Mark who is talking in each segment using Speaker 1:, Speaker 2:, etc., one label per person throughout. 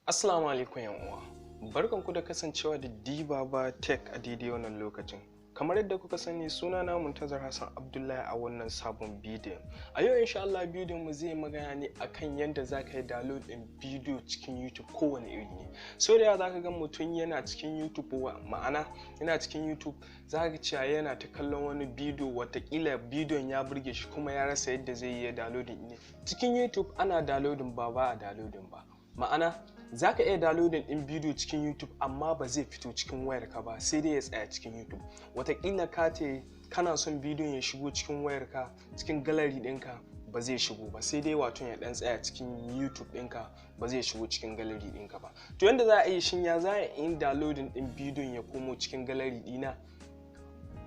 Speaker 1: Assalamu alaikum yan uwa. Barkanku da kasancewa da Dibaba Tech a daidai wannan lokacin. Kamar yadda kuka sani, suna na Muntazar Hassan Abdullahi a wannan sabon bidiyon. A yau, insha Allah, bidiyon mu zai magana ne akan yadda za ka yi download ɗin bidiyo cikin YouTube, kowane iri ne. So da yawa za ka ga mutum yana cikin YouTube, ma'ana yana cikin YouTube, za ka cewa yana ta kallon wani bidiyo, watakila bidiyon ya burge shi kuma ya rasa yadda zai yi downloading ne. Cikin YouTube ana downloading ba, ba a downloading ba. Ma'ana, za ka iya downloading ɗin bidiyo cikin YouTube, amma ba zai fito cikin wayarka ba, sai dai ya tsaya cikin YouTube. Watakila ka ce kana son bidiyon ya shigo cikin wayarka, cikin gallery ɗinka, ba zai shigo ba, sai dai wato ya ɗan tsaya cikin YouTube ɗinka, ba zai shigo cikin gallery ɗinka ba. To, yanda za a yi shin, ya za a yi downloading ɗin bidiyon ya komo cikin gallery ɗina?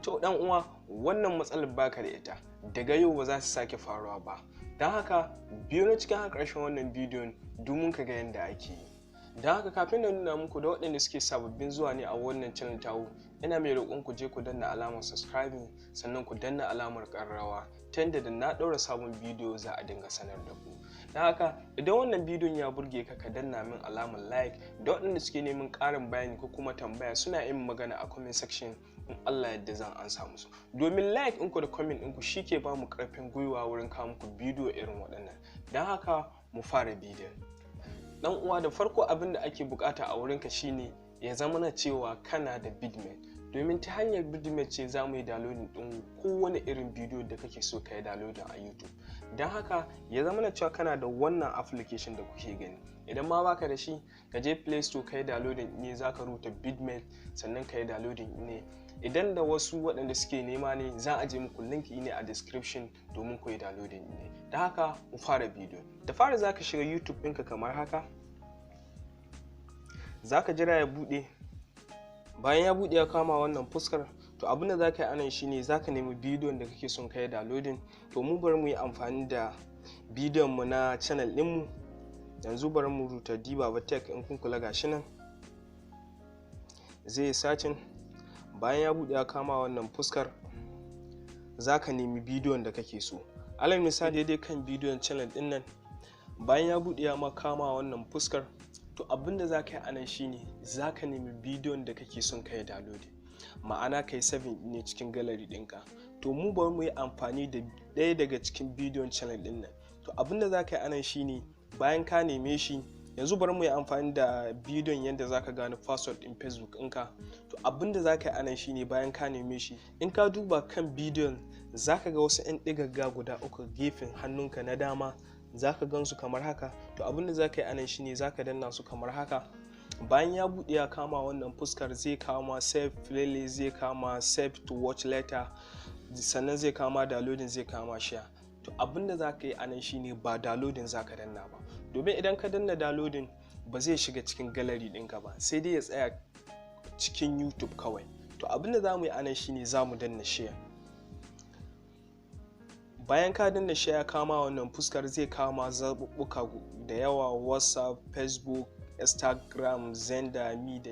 Speaker 1: To dan uwa, wannan matsalar baka da ita daga yau, ba za su sake faruwa ba. Don haka biyo na cikin haka ƙarshen wannan bidiyon domin ka ga yadda ake yi. Don haka, kafin na nuna muku, da waɗanda suke sababbin zuwa ne a wannan channel tawo, ina mai roƙon ku je ku danna alamar subscribing, sannan ku danna alamar ƙararrawa, ta yadda da na ɗaura sabon bidiyo za a dinga sanar da ku. Don haka, idan wannan bidiyon ya burge ka, ka danna min alamar like. Da waɗanda suke neman ƙarin bayani ko kuma tambaya, suna yin magana a comment section, in Allah yadda zan ansa musu, domin like ɗinku da comment ɗinku shi ke ba mu ƙarfin gwiwa wurin kawo muku bidiyo irin waɗannan. Don haka mu fara bidiyon. Dan uwa, da farko abin da ake bukata a wurinka shine ya zama na cewa kana da Vidmate, domin ta hanyar Vidmate ce za mu yi downloading din kowane irin bidiyo da kake so ka yi downloading a YouTube. Don haka ya zama na cewa kana da wannan application da kuke gani. Idan ma baka da shi, ka je Play Store ka yi downloading ne, za ka rubuta Vidmate, sannan ka yi downloading ne. Idan da wasu waɗanda suke nema ne, za a je muku link ne a description domin ku yi downloading ne. Da haka mu fara bidiyo. Da fara za ka shiga YouTube ɗinka kamar haka, za ka jira ya buɗe. Bayan ya buɗe ya kama wannan fuskar, to abin da za ka yi anan shine za ka nemi bidiyon da kake son ka yi downloading. To, mu bari mu yi amfani da bidiyon mu na channel ɗinmu. Yanzu bari mu rubuta Dibaba Tech. In kun kula, gashi nan zai yi searching. Bayan ya buɗe ya kama wannan fuskar, za ka nemi bidiyon da kake so. Alal misali, daidai kan bidiyon channel ɗin nan. Bayan ya buɗe ya ma kama wannan fuskar, to abin da za ka yi anan shine za ka nemi bidiyon da kake son ka yi downloading, ma'ana ka yi saving ne cikin gallery ɗinka. To, mu bari mu yi amfani da ɗaya daga cikin bidiyon channel ɗin nan. To, abin da za ka yi anan shine, bayan ka neme shi, yanzu bari mu yi amfani da bidiyon yadda za ka gane password ɗin Facebook ɗinka. To, abin da za ka yi anan shine, bayan ka neme shi, in ka duba kan bidiyon, za ka ga wasu 'yan ɗigagga guda uku gefen hannunka na dama, za ka gan su kamar haka. To, abin da za ka yi anan shine za ka danna su kamar haka. Bayan ya buɗe ya kama wannan fuskar, zai kama save playlist, zai kama save to watch later, sannan zai kama downloading, zai kama share. To, abin da za ka yi anan shine ba downloading za ka danna ba, domin idan ka danna downloading ba zai shiga cikin gallery ɗinka ba, sai dai ya tsaya cikin YouTube kawai. To, abin da za mu yi anan shine za mu danna share. Bayan ka danna share, kama wannan fuskar, zai kama zaɓuɓɓuka da yawa: WhatsApp, Facebook, Instagram, Xender, mi da.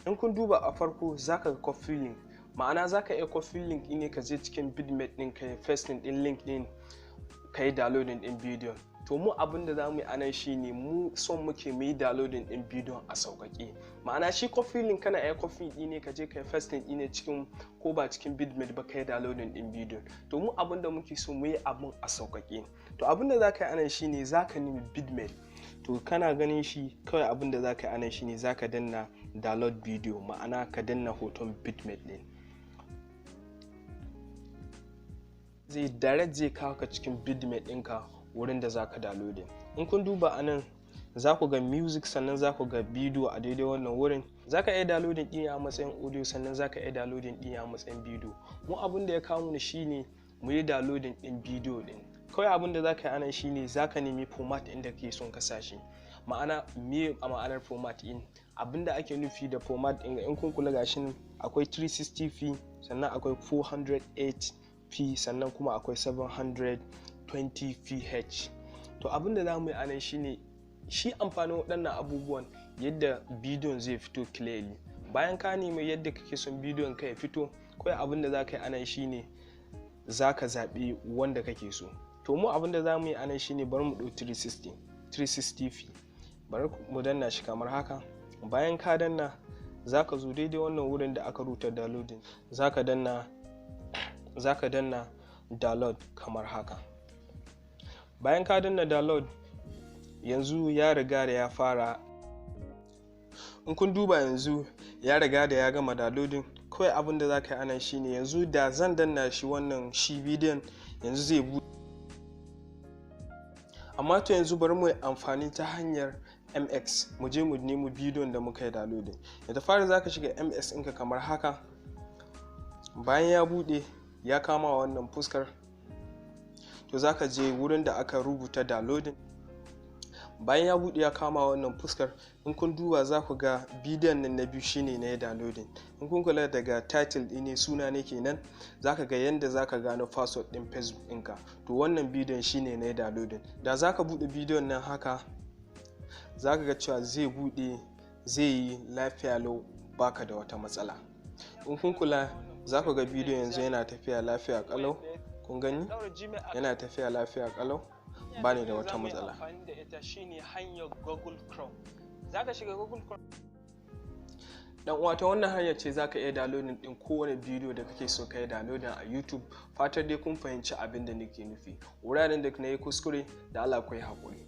Speaker 1: In kun duba a farko, zaka ga copy link, ma'ana zaka iya copy link ne, ka je cikin Vidmate din, ka yi pasting din link din, ka yi downloading din bidiyon. To, mu abin da za mu yi anan shine, mu son muke mu yi downloading din bidiyon a sauƙaƙe. Ma'ana, shi copy link, kana iya copy ɗin ne, ka je ka yi pasting ɗin ne cikin, ko ba cikin Vidmate ba, ka yi downloading din bidiyon. To, mu abin da muke so, mu yi abin a sauƙaƙe. To, abin da za ka yi anan shine za ka nemi Vidmate. To, kana ganin shi kawai, abin da za ka yi anan shine za ka danna download video, ma'ana ka danna hoton Vidmate din, zai direct zai kawo ka cikin Vidmate ɗinka, wurin da za ka downloading. In kun duba a nan, za ku ga music, sannan za ku ga bidiyo a daidai wannan wurin. Za ka iya downloading ɗin a matsayin audio, sannan za ka iya downloading ɗin a matsayin bidiyo. Mu abin da ya kawo mu shine mu yi downloading ɗin bidiyo ɗin kawai. Abin da za ka yi anan shine za ka nemi format ɗin da kake son ka sa shi. Ma'ana, me a ma'anar format ɗin? Abin da ake nufi da format ɗin, in kun kula, gashi akwai 360p, sannan akwai 408p, sannan kuma akwai 720ph. To, abin da za mu yi anan shine, shi amfanin waɗannan abubuwan, yadda bidiyon zai fito clearly. Bayan ka nemi yadda kake son bidiyon ka ya fito, kawai abin da za ka yi anan shine za ka zaɓi wanda kake so. To, mu abin da za mu yi anan shine bari mu ɗau 360, 360p. Bari mu danna shi kamar haka. Bayan ka danna, za ka zo daidai wannan wurin da aka rubuta downloading, za ka danna download kamar haka. Bayan ka danna download, yanzu ya riga da ya fara. In kun duba yanzu ya riga da ya gama downloading. Kawai abin da za ka yi anan shine yanzu da zan danna shi wannan shi bidiyon yanzu zai buɗe. Amma to yanzu bari mu yi amfani ta hanyar MX, mu je mu nemo bidiyon da muka yi downloading. Da fara za ka shiga MX ɗinka kamar haka. Bayan ya buɗe ya kama wannan fuskar, to za ka je wurin da aka rubuta downloading. Bayan ya buɗe ya kama wannan fuskar, in kun duba za ku ga bidiyon nan na biyu shine na downloading. In kun kula daga title ɗin ne, suna ne kenan, za ka ga yanda za ka gano password ɗin Facebook ɗinka. To wannan bidiyon shine na downloading. Da za ka buɗe bidiyon nan haka, za ka ga cewa zai buɗe, zai yi lafiya lau, baka da wata matsala. In kun kula za ku ga bidiyon yanzu yana tafiya lafiya ƙalau. Kun gani? Yana tafiya lafiya ƙalau, ba ni da wata matsala. Dan uwa, ta wannan hanyar ce zaka iya downloading din kowane bidiyo da kake so ka yi downloading a YouTube. Fatar dai kun fahimci abin da nake nufi. Wuraren da na yi kuskure, da Allah ku yi haƙuri.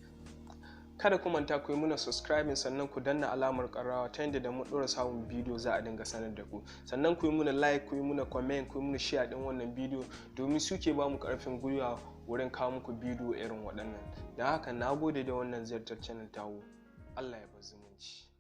Speaker 1: Kada ku manta ku yi muna subscribing, sannan ku danna alamar ƙararrawa ta yadda da mu ɗora sabon bidiyo za a dinga sanar da ku. Sannan ku yi muna like, ku yi muna comment, ku yi muna share ɗin wannan bidiyo, domin suke ba mu ƙarfin gwiwa wurin kawo muku bidiyo irin waɗannan. Don haka na gode da wannan ziyartar channel tawo. Allah ya bar zumunci.